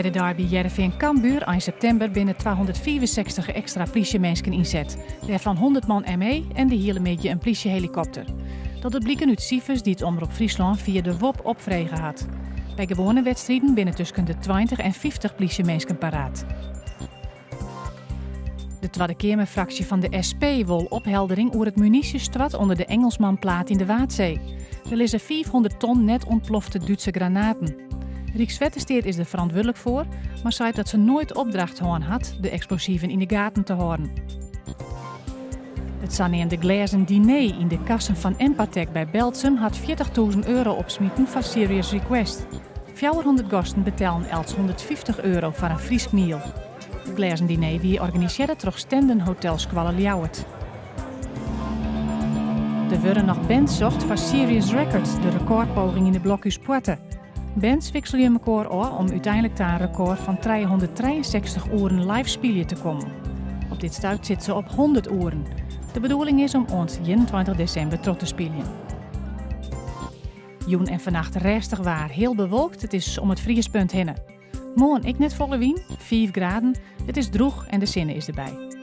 By de derby Hearrenfean-Cambuur ein septimber binne 265 ekstra plysjeminsken ynset, wêrfan 100 man ME en de hiele middei in plysjehelikopter. Dat docht bliken út sifers dy't Omrop Fryslân fia de WOB opfrege hat. By gewoane wedstriden binne tusken de 20 en 50 plysjeminsken paraat. De Twadde Keamerfraksje fan de SP wol opheldering oer it munysjestoart ûnder de Engelsmanplaat yn de Waadsee. Der lizze 500 ton net ûntplofte Dútse granaten. Rykswettersteat is der ferantwurdlik foar, mar seit dat se noait opdracht hân hat de eksplosiven yn de gaten te hâlden. It saneamde glêzen diner yn de kassen fan Empatec by Berltsum hat 40.000 euro opsmiten foar Serious Request. 400 gasten betellen elts 150 euro foar in Frysk miel. It glêzen diner wie organisearre troch Stenden Hotelskoalle Ljouwert. Der wurde noch bands socht foar Serious Records, de rekôrpoging yn de Blokhúspoarte. Bands wikselje mekoar ôf om úteinlik ta in rekôr fan 363 oeren live spylje te kommen. Op dit stuit sit se op 100 oeren. De bedoeling is om oant 21 desimber troch te spyljen. Jûn en fannacht rêstich waar, heal bewolkt, it is om it friespunt hinne. Moarn ek net folle wyn, 5 graden, it is drûch en de sinne is derby.